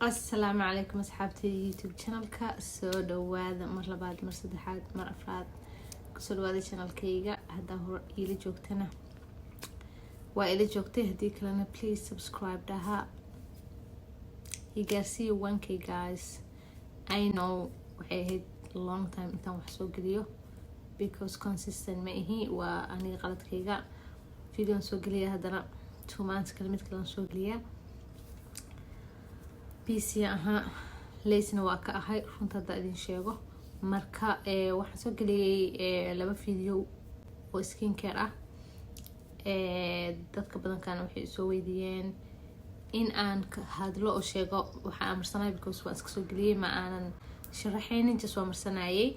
Asalaamu calaykum asxaabtayda YouTube channelka, soo dhawaada mar labaad, mar saddexaad, mar afraad. Kusoo dhawaada channelkayga. Haddaa hore iila joogtana waa ila joogtay, haddii kalena please subscribe dhaha, igaarsiiya 1K, guys. I know waxay ahayd long time intaan wax soo geliyo because consistent ma ihi, waa aniga qaladkayga. Videoan soo geliya, haddana 2 months kale mid kalean soo geliyaa. Busy ahaa, lazy-na waa ka ahay, runta haddaa idin sheego. Marka waxaan soo geliyay laba video oo skin care ah. Dadka badankaana waxay soo weydiiyeen in aan hadlo oo sheego waxaa amarsanay, because waan iska soo geliyay, ma aanan sharaxaynin, just waa marsanayay,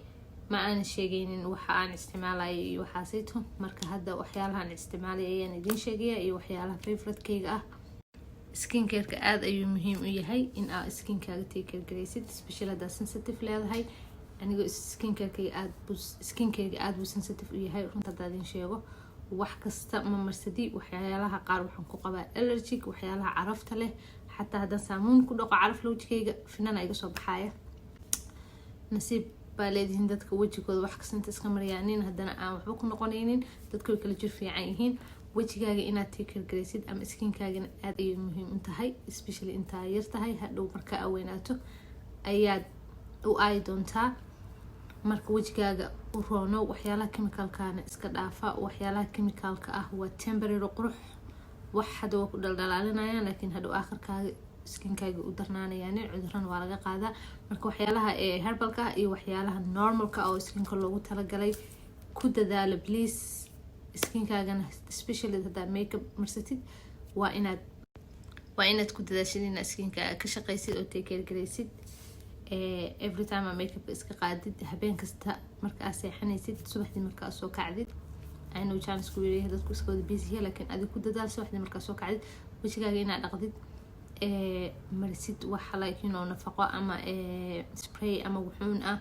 ma aanan sheegaynin waxa aan isticmaalayay iyo waxaasayto. Marka hadda waxyaalahaan isticmaalay ayaan idiin sheegaya iyo waxyaalaha favoritekeyga ah. Skincareka aada ayuu muhiim u yahay in aa skinkaaga take care garaysid, especially haddaa sensitive leedahay. Anigoo skincarekeyga aad buu skinkeyga aada buu sensitive u yahay, runta haddaa idin sheego. Wax kasta ma marsadi, waxyaalaha qaar waxaan ku qabaa allergic, waxyaalaha carafta leh. Xataa haddaan saamuun ku dhaqo caraf la, wejigayga finana iga soo baxaaya. Nasiib baa leedihiin dadka wejigooda wax kasta inta iska maryaanin haddana aan waxba ku noqonaynin. Dadka way kala jir fiican yihiin. Wejigaaga inaad take care garaysid ama skinkaagana aada ayay muhiim u tahay, especially intaa yar tahay. Hadhow markaa aweynaato ayaad u aayi doontaa. Marka wejigaaga u roono, waxyaalaha chemicalkana iska dhaafa. Waxyaalaha chemicalka ah waa temporary qurux, wax hadda waa ku dhaldhalaalinayaan, laakiin hadhow aakhirkaaga skinkaaga u darnaanayaan, cudurana waa laga qaadaa. Marka waxyaalaha herbalka ah iyo waxyaalaha normalka oo skinka loogu talagalay ku dadaala, please. Skinkaagana, especially haddaa makeup marsatid, waa inaad ku dadaashid inaad skinkaaga ka shaqaysid oo take care garaysid. Every time aa makeupka iska qaadid, habeen kasta marka aad seexanaysid, subaxdii marka aad soo kacdid, aynu chance ku leeyahay, dadku iska wada busy yahay, laakiin adig ku dadaal subaxdii markaa soo kacdid wejigaaga inaad dhaqdid, marisid waxa like nafaqo ama spray ama wuxuun ah.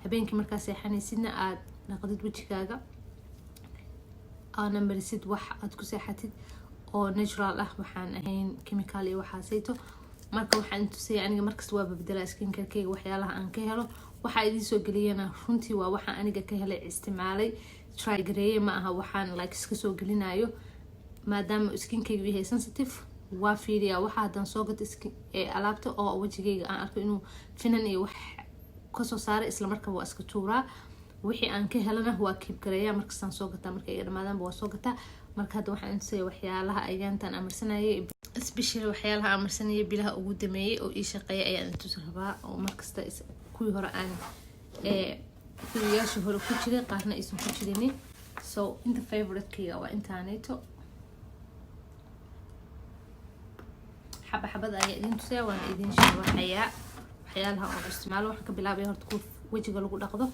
Habeenkii markaa seexanaysidna aad dhaqdid wejigaaga, aana marisid wax aad ku seexatid oo natural ah, waxaan ahayn chemical iyo waxaasayto. Marka waxaan tusaya, aniga markasta waa babedela skincarekeyga, waxyaalaha aan ka helo. Waxaa idiin soo geliyana runtii waa waxaan aniga ka helay, isticmaalay, try gareeye, ma aha waxaan like iska soo gelinayo. Maadaama skinkeyga yahay sensitive, waa fiiriyaa waxa haddaan soo gato alaabta oo wejigayga aan arko inuu finan iyo wax kasoo saaray, isla markaba waa iska tuuraa. Wixii aan ka helana waa keep gareeya, markastaan soo gataa, marka iga dhamaadaanba waa soo gataa. Marka hadda waxaan tusaya waxyaalaha ayaantaan amarsanayay, especially waxyaalaha amarsanayay bilaha ugu dameeyay oo ii shaqeeya ayaan intusi rabaa, oo markasta kuwii hore aan kuwiyaashii hore ku jiray, qaarna aysan ku jirinin. So inta favoritekeyga waa intaanayto, xaba xabada ayaa idin tusaya, waana idin sharaxayaa waxyaalaha oo isticmaalo. Waxaan ka bilaabaya horta kuwa wejiga lagu dhaqdo.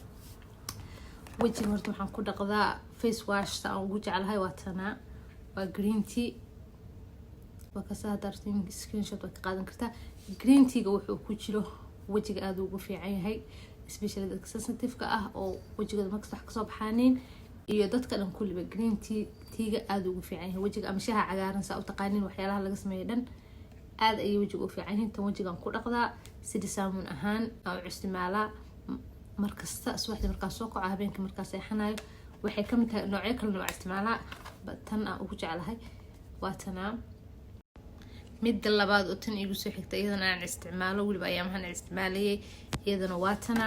Wejiga horta waxaan ku dhaqdaa face washta aan ugu jeclahay, waa tanaa, waa green tea. Waa kasa, haddaa rabtiin screenshot waa ka qaadan kartaa. Green tea-ga wuxuu ku jiro wejiga aada ugu fiican yahay, especially dadka sensitive-ka ah oo wejigooda markasta wax kasoo baxaanin iyo dadka dhan kulliba. Green tea-ga aada ugu fiican yahay wejiga, ama shaha cagaaran saa u taqaanin, waxyaalaha laga sameeya dhan aada ayay wejiga u fiican yihiin. Tan wejigaan ku dhaqdaa, sida saamuun ahaan aan u isticmaalaa markasta, subaxdii markaa soo kaco, habeenkii markaa seexanayo. Waxay kamid tahay noocyo kale nooc isticmaalaa, tan aan ugu jeclahay waa tanaa. Midda labaad oo tan iigu soo xigta, iyadana aan isticmaalo, weliba ayaamahan isticmaalayay, iyadana waa tana,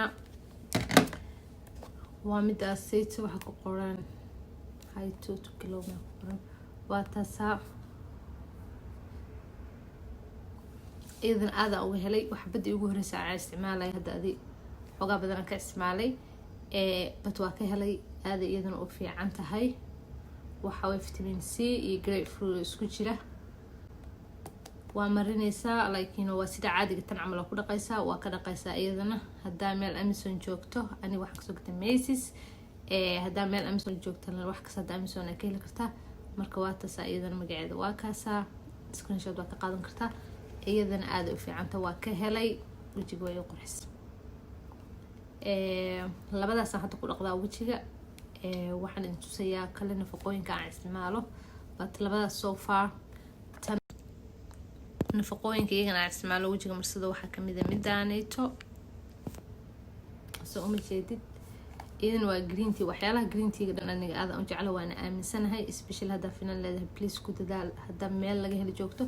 waa midaas sayta waxaa ku qoran hyto 2 kilo ku qoran, waa taasaa. Iyadana aada uga helay, waxbadii ugu horeysa aan isticmaalaya. Hadda adi xoogaa badan aan ka isticmaalay, but waa ka helay, aada iyadana u fiican tahay. Waxa way vitamin C iyo grapefruit isku jira. Waa marineysaa like waa sida caadiga tan camal waa ku dhaqaysaa, waa ka dhaqaysaa iyadana. Haddaa meel Amazon joogto, aniga waxaan kasoo gatay Macy's, haddaa meel Amazon joogtana wax kasta hadda Amazon aa ka heli kartaa. Marka waa taasaa, iyadana magaceeda waa kaasaa, screenshot waa ka qaadan kartaa. Iyadana aada u fiicanta, waa ka helay, wejiga waa ii qurxis. Labadaasaan hadda ku dhaqdaa wejiga. Waxaan idin tusayaa kale nafaqooyinka aan isticmaalo, but labadaas so far. Nafaqooyinka iyagana aan isticmaalo wejiga marsada waxaa kamid a midaaneyto. Soo uma jeedid? Iyadan waa green tea. Waxyaalaha green tea-ga dhan aniga aada u jecla, waana aaminsanahay, especially haddaa finan leedahay. Please ku dadaal haddaa meel laga heli joogto,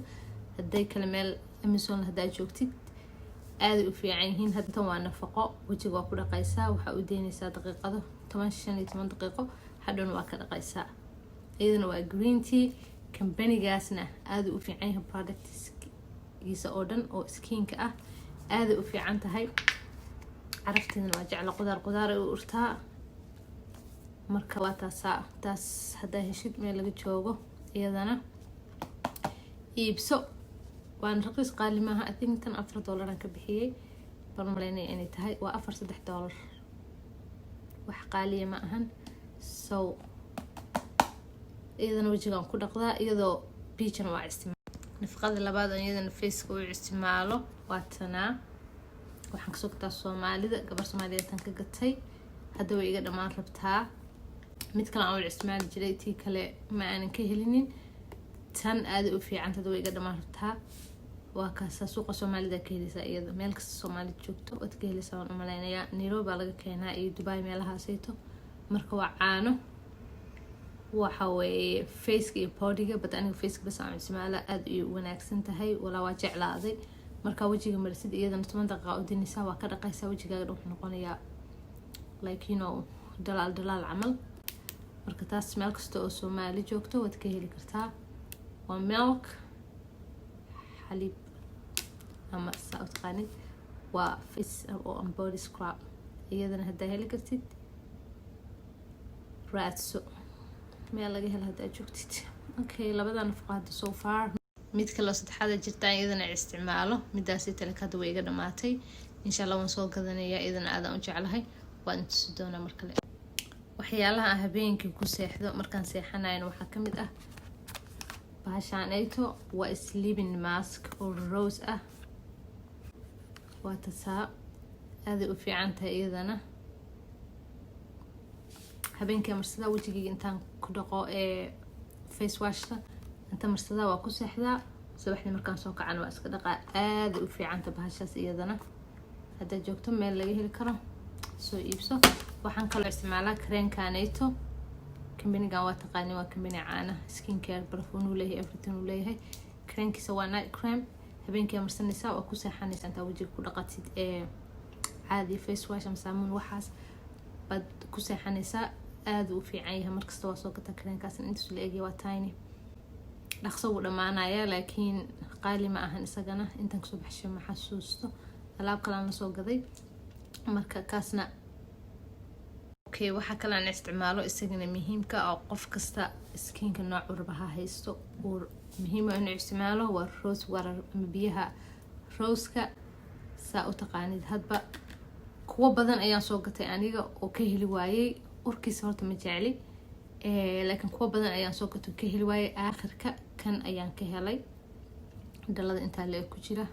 hadday kale meel Amazon haddaa joogtid, aaday u fiican yihiin. Haddan waa nafaqo. Wejiga waa ku dhaqaysaa, waxaa u deynaysaa daqiiqado, 10, 15 daqiiqo, hadhowna waa ka dhaqaysaa. Iyadana waa green tea. Kambanigaasna aada u fiican yahay, productkiisa oo dhan oo skinka ah aaday u fiican tahay. Carafteedana waa jecla, qudaar qudaar ay u urtaa. Marka waa taasaa. Taas haddaa heshid meel laga joogo, iyadana iibso, waana raqiis, qaali maaha. I think tan $4 aan ka bixiyey baan malaynaya inay tahay. Waa 4, $3, wax qaaliya ma ahan. So iyadana wejigaan ku dhaqdaa, iyadoo biijana waa isticmaal. Nafaqada labaad oo iyadana faceka u isticmaalo waa tanaa. Waxaan kasoo gataa Soomaalida, gabar Soomaaliyeed tan ka gatay. Hadda way iga dhammaan rabtaa. Mid kale aan wal isticmaali jiray, tii kale ma aanan ka helinin. Tan aaday u fiicanta, hadda way iga dhammaan rabtaa. Waa kaasa. Suuqa Soomaalida ka heleysaa iyada, meel kasta Soomaalida joogto waad ka heleysaa waan umaleynayaa. Nairobi baa laga keenaa iyo Dubai, meelahaasayto. Marka waa caano, waxa weeye faceka iyo bodyga, but aniga faceka bas aan isticmaala. Aada ayay u wanaagsan tahay, walaa waa jeclaaday. Markaa wejiga marisid, iyadana 10 daqiiqa u dinaysaa, waa ka dhaqaysaa. Wejigaaga dhan wuxuu noqonayaa like dhalaal dhalaal camal. Marka taas meel kasta oo Soomaali joogto waad ka heli kartaa. Waa milk, xaliib ama saa u taqaanid, waa face oo body scrub. Iyadana haddaa heli kartid raadso, meel laga helo haddaa joogtid. Okay, labada nafaqo hadda so far. Mid kaloo saddexaada jirtaan iyadana isticmaalo, midaasi taleka hadda way iga dhamaatay. Insha Allah waan soo gadanayaa, iyadana aadaan u jeclahay, waan tusi doonaa mar kale. Waxyaalaha aan habeenkii ku seexdo markaan seexanayno waxaa kamid ah bahashaan eyto. Waa sleeping mask oo rose ah. Waa tasaa, aaday u fiican tahay iyadana. Habeenkii marsadaa wejigayga intaan ku dhaqo ee face washta inta marsadaa, waa ku seexdaa. Subaxdii markaan soo kacan waa iska dhaqaa. Aaday u fiicanta bahashaas iyadana. Haddaad joogto meel laga heli karo, soo iibso. Waxaan kaloo isticmaalaa kareenkaaneyto. Kambanigan waa taqaani, waa kambani caana, skin care, barfuun uu leeyahay, everything uu leeyahay. Kareenkiisa waa night cream. Habeenkii marsanaysaa, waa ku seexanaysaa. Intaa wejiga ku dhaqatid ee caadi face wash ama saamuun, waxaas baad ku seexanaysaa. Aada u fiican yahay, markasta waa soo gataa. Kareenkaas intaas la egya, waa tiny, dhaqso wuu dhamaanaya, laakiin qaali ma ahan isagana. Intaan kasoo baxshay ma xasuusto, alaab kalaan lasoo gaday. Marka kaasna okay. Waxaa kale aan isticmaalo isagana muhiimka oo qof kasta skinka nooc raba ha haysto uu muhiima inuu isticmaalo waa rose water ama biyaha roseka, saa u taqaanid hadba. Kuwo badan ayaan soo gatay aniga oo ka heli waayey. Urkiisa horta ma jecli, laakiin kuwo badan ayaan soo gatay oo ka heli waayey. Aakhirka kan ayaan ka helay, dhalada intaa le ku jira.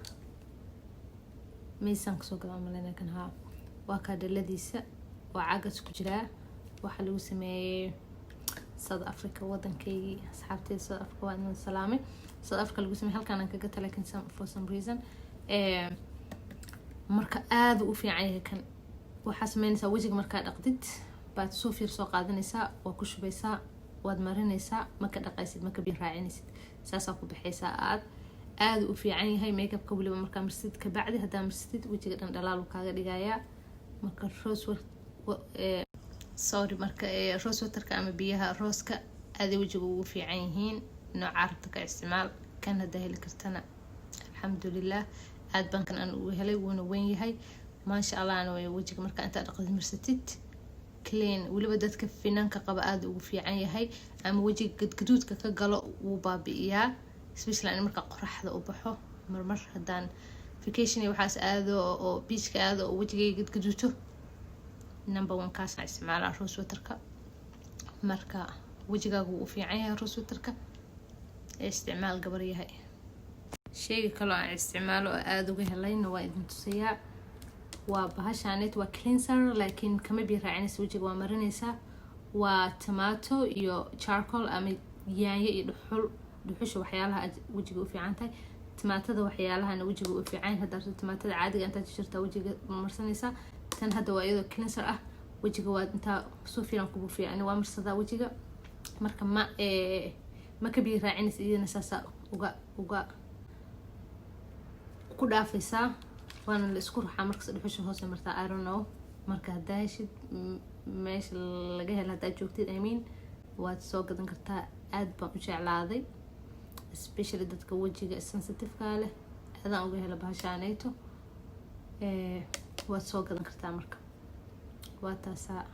Maysaan kasoo gadaa maleyna kan. Haa, waa kaa dhaladiisa, waa cagas ku jiraa. Waxaa lagu sameeyey South Africa, wadankaygii. Asxaabteeda South Africa waa idin salaamay. South Africa lagu sameeyey, halkaan aan kaga laakiin for some reason. Marka aada u fiican yahay kan. Waxaa sameynaysaa, wejiga markaa dhaqdid baad suuf yar soo qaadanaysaa, waa ku shubaysaa, waad marinaysaa. Maka dhaqaysid, maka biyo raacinaysid, saasaa ku baxaysaa. Aad aada u fiican yahay makeupka weliba markaa marsid kabacdi. Haddaa marsidid, wejiga dhan dhalaalu kaaga dhigayaa. Marka rose, sorry, marka rose waterka ama biyaha rooska aaday wejiga ugu fiican yihiin. Nooca rabta ka isticmaal. Kan haddaa heli kartana, alxamdulilah, aad baan kan aan ugu helay, wuuna weyn yahay, maasha Allahna. Way wejiga markaa intaa dhaqdid marsatid, clean. Weliba dadka finanka qaba aada ugu fiican yahay, ama wejiga gadgaduudka ka galo wuu baabi'iyaa, especially ani markaa qoraxda u baxo. Marmar haddaan vacation iyo waxaas aado oo beachka aado oo wejigayga gadgaduuto, number one kaasna isticmaalaa, rose waterka. Marka wejigaagu wuu u fiican yahay rose waterka ee isticmaal, gabar yahay. Sheyga kaloo aan isticmaalo oo aada uga helayna waa idin tusayaa. Waa bahashaanet, waa cleanser, laakiin kama biyo raacinaysa, wejiga waa marinaysaa. Waa tomato iyo charcoal ama yaanyo iyo dhuxul, dhuxusha waxyaalaha aad wejiga u fiican tahay. Timaatada waxyaalahana wejiga u fiican. Hadda rabto timaatada caadiga intaad jirtaa wejiga marsanaysaa. Tan hadda waa iyadoo cleanser ah. Wejiga waa intaa suu fiican ku buufiya. Ani waa marsadaa wejiga. Marka ma ka biyo raacinaysa, iyadana saasa uga ku dhaafaysaa, waana la isku ruxaa markasta. Dhuxusha hoose martaa, I don't know. Marka haddaa heshid meesha laga helo, haddaad joogtid, I mean, waad soo gadan kartaa. Aad baan u jeclaaday, especially dadka wejiga sensitive-ka leh. Aadaan uga hela bahashaaneyto. Waad soo gadan kartaa. Marka waa taasaa.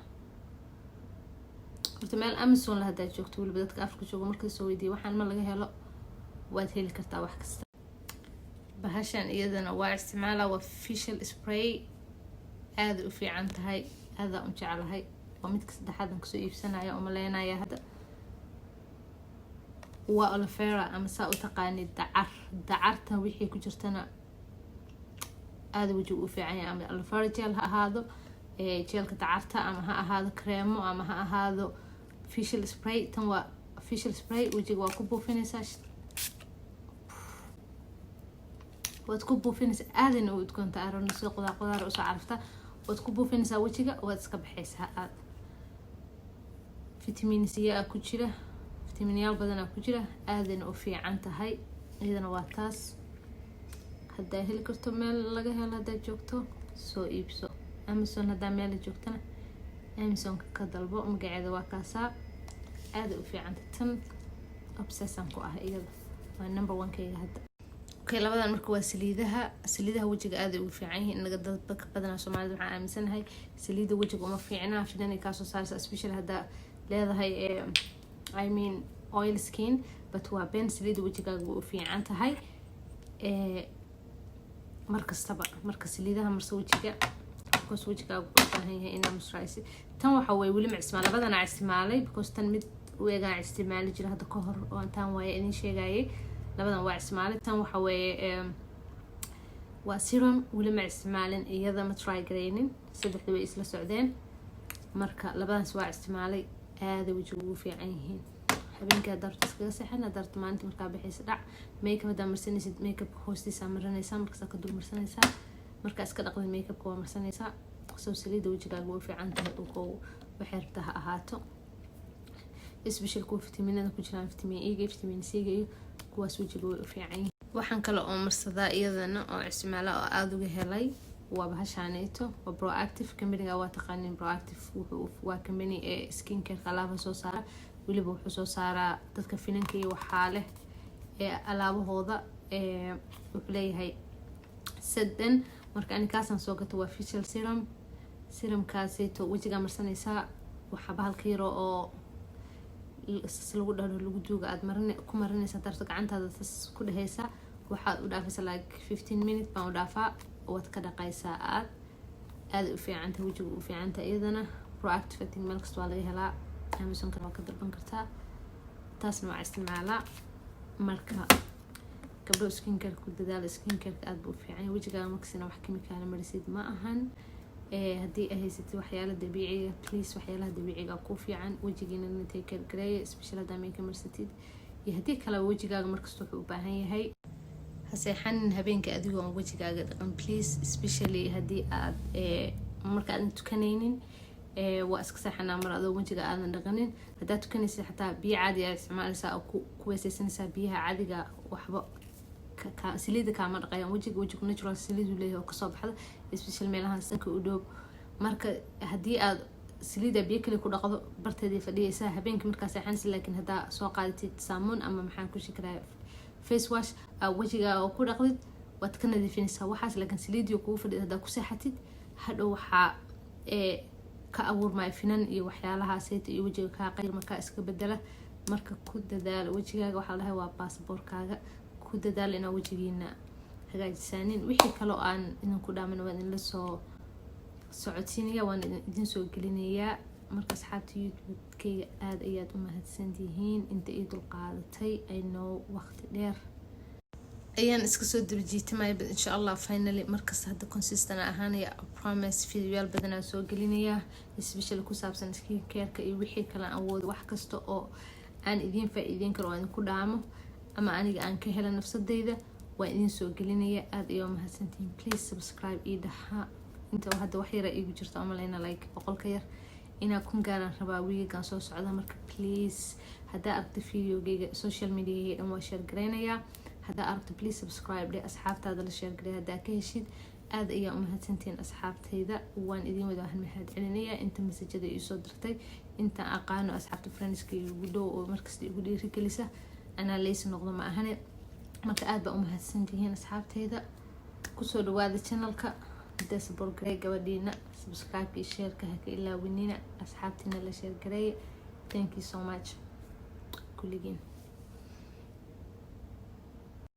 Horta meel Amazon la haddaad joogto, weliba dadka Afrika joogo markii soo weydiiya waxaan ma laga helo, waad heli kartaa wax kasta. Bahashan iyadana waa isticmaala, waa facial spray. Aada u fiican tahay, aadaan u jeclahay. Waa midka saddexaad aan kasoo iibsanaya oo maleynaya hadda. Waa aloe vera ama saa u taqaanid dacar. Dacarta wixii ku jirtana aada wejiga u fiican yahay, ama aloe vera gel ha ahaado, gelka dacarta, ama ha ahaado kareemo, ama ha ahaado facial spray. Tan waa facial spray. Wejiga waa ku buufinaysaa, waad ku buufinaysaa. Aadana u udgoonta arona, sida qudaar qudaar usoo carafta. Waad ku buufinaysaa wejiga, waad iska baxaysaa. Aad vitamin C a ku jira, vitaminyaal badanaa ku jira, aadana u fiican tahay. Iyadana waa taas. Haddaa heli karto, meel laga helo haddaad joogto, soo iibso. Amazon haddaa meel joogtana, Amazonka ka dalbo. Magaceeda waa kaasaa. Aada u fiicanta tan, obsession ku ah iyada, waa number one kayga hadda. Okay, labadan marka waa saliidaha. Saliidaha wejiga aaday ugu fiican yihiin. Inaga dadka badanaa Soomaalida waxaan aaminsanahay saliida wejiga uma fiicna, finanay kaasoo saaraysa, especially haddaa leedahay, I mean, oil skin, but waa been. Saliida wejigaaga way u fiican tahay mar kastaba. Marka saliidaha marse wejiga, because wejigaaga wuxuu u baahan yahay inaa moisturize. Tan waxa weye weli ma isticmaal. Labadan aa isticmaalay, because tan mid u egaa isticmaali jira hadda ka hor oo intaan waaya idin sheegayay. Labadan waa isticmaalay. Tan waxa weeye waa serum. Weli ma isticmaalin iyada, ma try garaynin. Saddexda way isla socdeen. Marka labadaas waa isticmaalay, aada wejiga ugu fiican yihiin. Habeenkii haddaa rabto iskaga seexan, haddaa rabto maalinta markaa baxaysa dhac. Makeup haddaa marsanaysid, makeup hoostiisa marinaysaa, markaasaa ka dul marsanaysaa. Markaa iska dhaqdid makeupka, waa marsanaysaa. Soo saliida wejigaaga way u fiican tahay oo waxay rabtaa ha ahaato, especially kuwa fitaminada ku jiraan, vitamin E ga, vitamin C ga iyo kuwaas wejiga way u fiican yihiin. Waxaan kale oo marsadaa iyadana oo isticmaala oo aada uga helay waa bahashaaneyto, waa Proactiv. Companyga waa taqaanin, Proactiv wuxuu waa company ee skin careka alaaba soo saara. Weliba wuxuu soo saaraa dadka finanka iyo waxaa leh ee alaabahooda. Wuxuu leeyahay sadan. Marka ani kaasaan soo gato, waa facial serum. Serumkaaseyto wejigaa marsanaysaa. Waxaa bahalka yaro oo lagu dhalo lagu duuga aad marin ku marinaysaa darto gacantaada, sas ku dhehaysaa. Waxaad u dhaafaysaa like 15 minute baan u dhaafaa, waad ka dhaqaysaa. Aada u fiicanta, wejiga u fiicanta. Iyadana Proactiv, I think, meel kasta waa laga helaa. Amazonkana waa ka dalban kartaa. Taasna waa isticmaalaa. Marka gabdho, skincare ku dadaala. Skincareka aada buu u fiican yahay wejigaaga. Markasina wax chemicala marisid ma ahan. Haddii ay haysatid waxyaala dabiiciga, please, waxyaalaha dabiiciga ku fiican. Wejigiina take care gareeya, especially haddaa makeup marsatid iyo haddii kaleba. Wejigaaga markasta wuxuu u baahan yahay. Ha seexanin habeenka adigoo aan wejigaaga dhaqan, please, especially haddii aad marka aadan tukanaynin. Waa iska seexanaa mar adoo wejiga aadan dhaqanin. Haddaad tukanaysid, xataa biyo caadi aad isticmaalaysaa oo ku weeseysanaysaa. Biyaha caadiga waxba saliida kaama dhaqayaan wejiga. Wejigu natural saliidu leeyahay oo kasoo baxda, especially meelahan sanka u dhow. Marka haddii aad saliida biyo kale ku dhaqdo, barteedii fadhiyaysaa habeenkii markaa seexanaysa. Laakiin haddaa soo qaadatid saamuun ama maxaan ku shekiraa face wash, wejiga oo ku dhaqdid, waad ka nadiifinaysaa waxaas. Laakiin saliidii kugu fadhid haddaa ku seexatid, hadhow waxaa ka abuurmaya finan iyo waxyaalahaaseyta iyo wejiga kaa qayr markaa iska bedela. Marka ku dadaala wejigaaga. Waxaa la dhahay waa baasaboorkaaga. Ku dadaala inaa wejigiina hagaajisaanin. Wixii kaloo aan idinku dhaamin waan idinla soo socodsiinaya, waan idin soo gelinayaa. Marka asxaabta YouTube-kayga, aada ayaad u mahadsantihiin inta ii dulqaadatay. I know waqti dheer ayaan iska soo dabajiitamaya, but insha Allah finally markasta hadda consistent ahaanaya, promise. Videoyaal badanaa soo gelinayaa, especially ku saabsan skin careka iyo wixii kale aan awoodo. Wax kasta oo aan idiin faa-iideyn karo oo idinku dhaamo ama aniga aan ka hela nafsadeyda. Waan idin soo gelinaya. Aada ayaa mahadsantihiin. Please subscribe ii dhaha. Inta hadda wax yara iigu jirta umaleyna, like 100-ka yar inaa 1000 gaaraan rabaa wiigan soo socda. Marka please, haddaa aragta videogeyga, social mediageyga dhan waa share gareynayaa. Haddaa aragto, please subscribe dhe, asxaabtaada la share garey haddaa ka heshid. Aada ayaa umahadsantihiin, asxaabtayda. Waan idin wada mahad celinaya inta masajada iisoo dirtay, intaan aqaano, asxaabta friendska igu dhow oo markasta igu dhiirigelisa. Anaa leysi noqdo ma ahane. Marka aada baa umahadsantihiin, asxaabtayda. Kusoo dhawaada channelka hadee support garey gabadhiina. Subscribe iyo shareka ha ka ilaawinina, asxaabtiina la share gareeya. Thank you so much kulligiin.